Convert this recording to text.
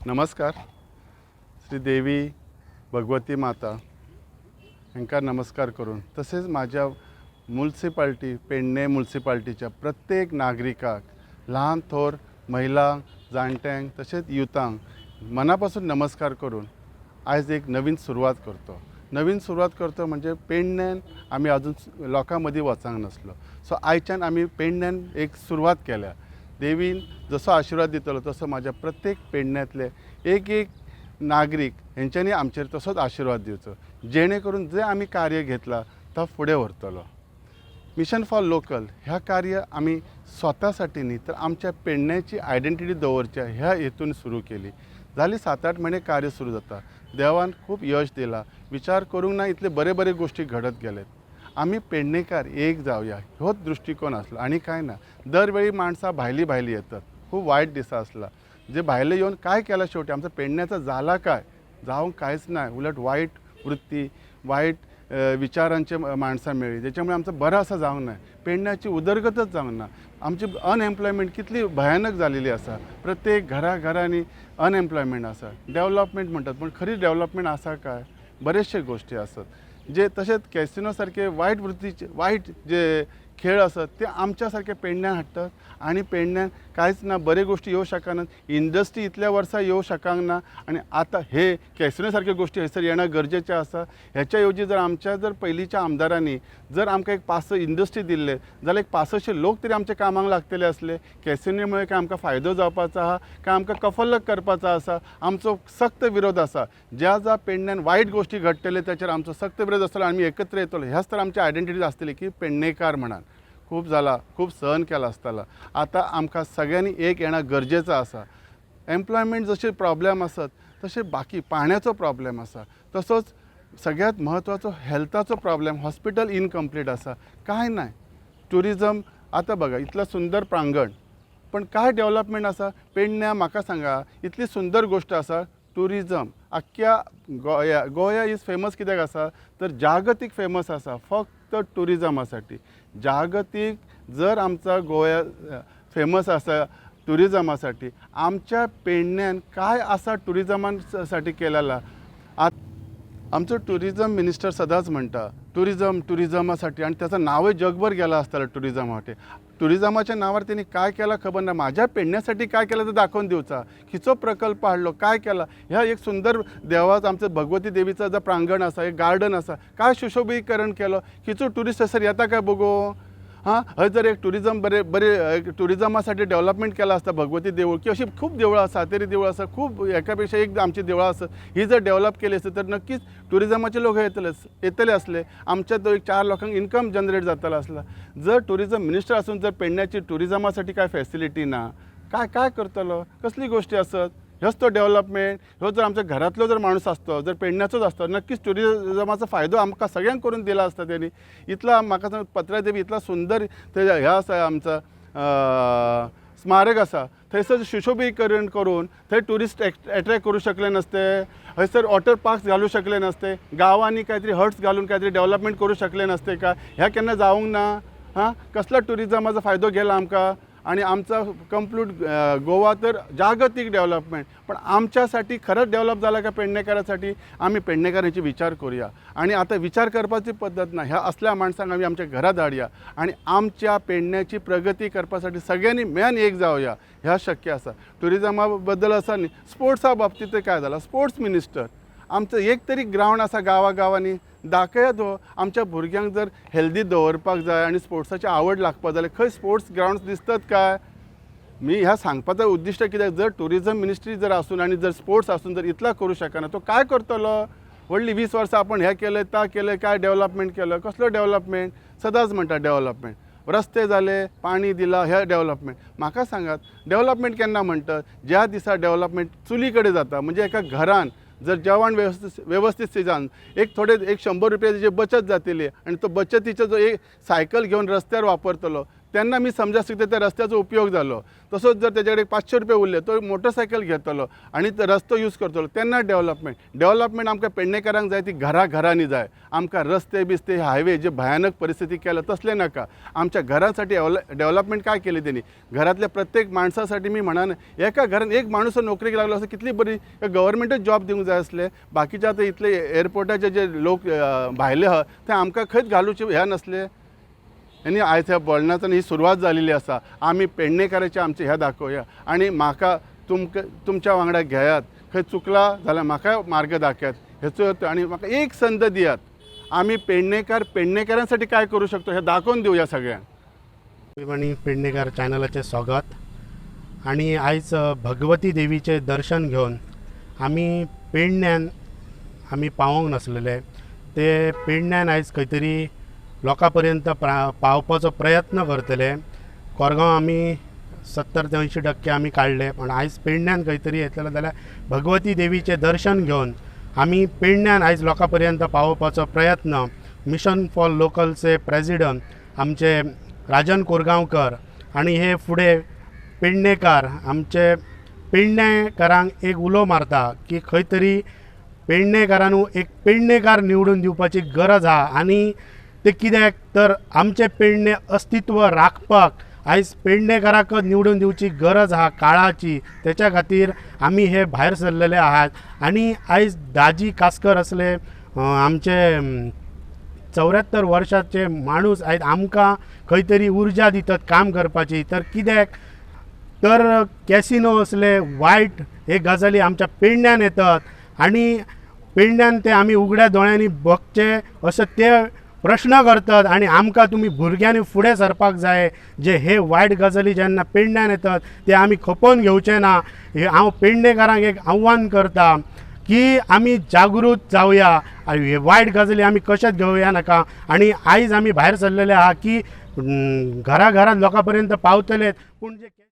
नमस्कार. श्री देवी भगवती माता हांकां नमस्कार करून, तशेंच म्हाज्या मुन्सिपाल्टी, पेडणे मुन्सिपाल्टीच्या प्रत्येक नागरिकाक, ल्हान थोर, महिलांक, जाणट्यांक तशेंच युथांक मना पासून नमस्कार करून आयज एक नवीन सुरवात करता. नवीन सुरवात करता म्हणजे पेडण्यान आमी अजून लोकां मदीं वचूंक नासलो. सो आयच्यान आमी पेडण्यान एक सुरवात केल्या. देवीन जसो आशिर्वाद दितलो तसो म्हाज्या प्रत्येक पेडण्यांतले एक एक नागरीक हेंच्यांनी आमचेर तसोच आशिर्वाद दिवचो, जेणे करून जें आमी कार्य घेतलां तो फुडें व्हरतलो. मिशन फॉर लोकल ह्या कार्य आमी स्वता साठी न्ही, तर आमच्या पेडण्याची आयडेंटिटी दवरच्या ह्या हेतून सुरू केली. जाली 7-8 म्हयने कार्य सुरू जाता. देवान खूब यश दिलां. विचार करूंक ना इतले बरे बरे गोश्टी घडत गेले. आमी पेडणेकार एक जावया होच दृश्टिकोन आसलो आनी कांय ना. दरवेळी माणसां भायली भायली येतात. खूब वायट दिसा आसला जे भायले येवन काय केलां, शेवटी आमचा पेडण्याचा जाला काय? जावंक कांयच ना. उलट वायट वृत्ती, वायट विचारांचे माणसां मेळ्ळी, ज्याच्यामुळे आमचं बरं असं जावंक ना. पेडण्याची उदरगतच जावंक ना. आमची अनएम्प्लॉयमेंट कितली भयानक जालेली आसा. प्रत्येक घराघरांनी अनएम्प्लॉयमेंट आसा. डेवलपमेंट म्हणटात, पूण खरी डेवलपमेंट आसा काय? बरेचशे गोश्टी आसत जे तशेंच कॅसिनो सारखे वायट वृत्तीचे, वायट जे खेळ आसत ते आमच्या सारखे पेडण्यान हाडटात आनी पेडण्यान कांयच ना. बऱ्यो गोश्टी येवंक शकनात. इंडस्ट्री इतल्या वर्सां येवंक शकना आनी आतां हे कॅसिनो सारक्यो गोश्टी हयसर येणं गरजेचें आसा. हेच्या ऐवजी जर आमच्या जर पयलींच्या आमदारांनी जर आमकां एक पांच स इंडस्ट्री दिल्ले जाल्यार एक 65 लोक तरी आमच्या कामाक लागतले आसले. कॅसिनोमुळे काय आमकां फायदो जावपाचो आहा काय आमकां कफल्लक करपाचो आसा? आमचो सक्त विरोध आसा. ज्या ज्या पेडण्यान वायट गोश्टी घडटले ताचेर आमचो सक्त विरोध आसतलो. आमी एकत्र येतलो. ह्याच तर आमची आयडेंटिटी आसतली की पेडणेकार म्हणान. खूब जाला, खूब सहन केला आसतलो. आतां आमकां सगळ्यांनी एक येणं गरजेचो आसा. एम्प्लॉयमेंट जशे प्रॉब्लेम आसत तशें बाकी पाण्याचो प्रॉब्लेम आसा. तसोच सगळ्यात म्हत्वाचो हेल्थाचो प्रॉब्लेम. हॉस्पिटल इनकम्प्लीट आसा. कांय ना. ट्युरिजम आतां बघा, इतलें सुंदर प्रांगण, पण काय डेवलपमेंट आसा पेडण्या? म्हाका सांगा, इतली सुंदर गोश्ट आसा ट्युरिजम. आख्ख्या गोंया, गोवा is famous कित्याक आसा तर जागतीक फेमस आसा फक्त ट्युरिजमासाठी. जागतीक जर आमचा गोवा फेमस आसा ट्युरिजमासाठी, आमच्या पेडण्यान काय आसा ट्युरिजमा साठी केलेला? आत आमचो ट्युरिजम मिनिस्टर सदांच म्हणटा ट्युरिजम, ट्युरिजमासाठी आनी त्याचं नावय जगभर गेलां आसतलें ट्युरिजमासाठी. ट्युरिजमाच्या नावार तेणी काय केलां खबर ना. माझ्या पेडण्यासाठी काय केलं तर दाखोवन दिवचा. खंयचो प्रकल्प हाडलो, काय केला? ह्या एक सुंदर देवाचो, आमचं भगवती देवीचं जो प्रांगण आसा, एक गार्डन आसा, काय सुशोभीकरण केलं? खंयचो ट्युरिस्ट थंयसर येता काय बघू. हां, हय जर एक ट्युरिजम बरें बरें एक ट्युरिजमासाठी डेवलपमेंट केलां आसता, भगवती देवूळ की अशी खूब देवळां आसा, सातेरी देवळां आसा, खूब एका पेक्षा एक आमची देवळां आसात. ही जर डेवलप केली आसत तर नक्कीच ट्युरिजमाचे लोक येतले येतले आसले. आमच्या तो एक चार लोकांक इन्कम जनरेट जातलो आसला. जर ट्युरिजम मिनिस्टर आसून जर पेडण्याची ट्युरिजमासाठी काय फॅसिलिटी ना, काय काय करतलो? कसली गोश्टी आसत? ह्योच तो डेवलपमेंट. ह्यो जर आमच्या घरांतलो जर माणूस आसतो, जर पेडण्याचोच आसतो, नक्कीच ट्युरिजमाचो फायदो आमकां सगळ्यांक करून दिला आसता तेणी. इतला म्हाका सांग, पत्रादेवी इतला सुंदर ते हे आसा, आमचा स्मारक आसा, थंयसर सुशोभीकरण करून थंय ट्युरिस्ट एट्रॅक्ट करूं शकले नसते? हयसर वॉटर पार्क्स घालूं शकले नसते? गांवांनी कांयतरी हट्स घालून कांयतरी डेवलपमेंट करूं शकले नसते का? ह्या केन्ना जावंक ना? हां, कसलो ट्युरिजमाचो फायदो गेला आमकां? आणि आमचा कंप्लीट गोवा तर जागतीक डेव्हलपमेंट, पण आमच्यासाठी खरंच डेव्हलप जाला का पेडणेकारासाठी? आमी पेडणेकारांची विचार करूया आणि आता विचार करपाची पद्दत ना. ह्या असल्या माणसांक आमी आमच्या घरात धाडया आणि आमच्या पेडण्याची प्रगती करपासाठी सगळ्यांनी मेळून एक जावया. ह्या शक्य आसा. ट्युरिजमा बद्दल आसा न्ही, स्पोर्ट्सा बाबतींत काय जाला? स्पोर्ट्स मिनिस्टर, आमचं एक तरी ग्रावंड आसा गांवा गांवांनी? दाखयात हो. आमच्या भुरग्यांक जर हेल्दी दवरपाक जाय आनी स्पोर्ट्साची आवड लागपाक जाय जाल्यार खंय स्पोर्ट्स ग्रावंड दिसतात काय? मी ह्या सांगपाचो उद्दिश्ट कित्याक, जर ट्युरिजम मिनिस्ट्री जर आसून आनी जर स्पोर्ट्स आसून जर इतला करूं शकना, तो काय करतलो? व्हडली 20 वर्सां आपण हें केलें, ता केलें, काय डेवलपमेंट केलं? कसलो डेवलपमेंट? सदांच म्हणटा डेवलपमेंट. रस्ते जाले, पाणी दिलां, हे डेवलपमेंट. म्हाका सांगात, डेवलपमेंट केन्ना म्हणटात? ज्या दिसा डेवलपमेंट चुली कडेन जाता. म्हणजे एका घरान जर जेवण व्यवस्थित व्यवस्थित शिजान एक थोडे एक 100 रुपया तेजी बचत जातली आनी तो बचतीचो जो एक सायकल घेवन रस्त्यार वापरतलो. तेन्ना मी समजा शकता त्या रस्त्याचो उपयोग जालो. तसोच जर तेजे कडेन 500 रुपया उरले तो मोटरसायकल घेतलो आनी तो रस्तो यूज करतलो, तेन्ना डेवलपमेंट. डेवलपमेंट आमकां पेडणेकारांक जाय ती घरा घरांनी जाय. आमकां रस्ते बिस्ते हायवे जे भयानक परिस्थिती केल्या तसले नाका. आमच्या घरांसाठी डेवलपमेंट काय केली तेणी घरातल्या प्रत्येक माणसासाठी मी म्हणान एका घरान एक माणूस नोकरीक लागलो असं कितली बरी गव्हर्मेंटच जॉब दिवंक जाय आसले. बाकीचे आतां इतले एअरपोर्टाचे जे लोक भायले आहा ते आमकां खंयच घालूचे ह्या नासले. आनी आयज ह्या बोलण्याच्यान ही सुरवात जालेली आसा. आमी पेडणेकाराचे आमचे ह्या दाखोवया आनी म्हाका तुमकां तुमच्या वांगडा घेयात, खंय चुकला जाल्यार म्हाका मार्ग दाखयात हेचो आनी म्हाका एक संद दियात. आमी पेडणेकार पेडणेकारांसाठी काय करू शकतो हे दाखोवन दिवया सगळ्यांक. आनी पेडणेकार चॅनलाचें स्वागत. आनी आयज भगवती देवीचें दर्शन घेवन आमी पेडण्यान आमी पावोंक नासलेले ते पेडण्यान आयज खंय तरी लोकां पर्यंत पावपाचो प्रयत्न करतले. कोरगांव आमी 70 ते 80% आमी काडले, पण आयज पेडण्यान खंय तरी येतले जाल्यार भगवती देवीचें दर्शन घेवन आमी पेडण्यान आयज लोकां पर्यंत पावोवपाचो प्रयत्न मिशन फॉर लोकलचे प्रेजिडंट आमचे राजन कोरगांवकर आनी हे फुडें पेडणेकार आमचे पेडणेकारांक एक उलो मारता की खंय तरी पेडणेकारांनू एक पेडणेकार निवडून दिवपाची गरज आहा. आनी ते कित्याक तर आमचें पेडणे अस्तित्व राखपाक आयज पेडणेकाराकच निवडून दिवची गरज आहा काळाची. तेच्या खातीर आमी हे भायर सरलेले आहात. आनी आयज दाजी कासकर असले आमचे 74 वर्साचे माणूस आयज आमकां खंय तरी उर्जा दितात काम करपाची. तर कित्याक तर कॅसिनो असले वायट हे गजाली आमच्या पेडण्यान येतात आनी पेडण्यान ते आमी उगड्या दोळ्यांनी बघचे असो ते प्रश्न करतात. आनी आमकां तुमी भुरग्यांनी फुडें सरपाक जाय जे हे वायट गजाली जेन्ना पेडण्यान येतात ते आमी खपोवन घेवचे ना. हे हांव पेडणेकारांक एक आव्हान करता की आमी जागृत जावया आनी हे वायट गजाली आमी कशेंच घेवया नाका. आनी आयज आमी भायर सरलेले आहा की घरा घरात लोकां पर्यंत पावतले, पूण जे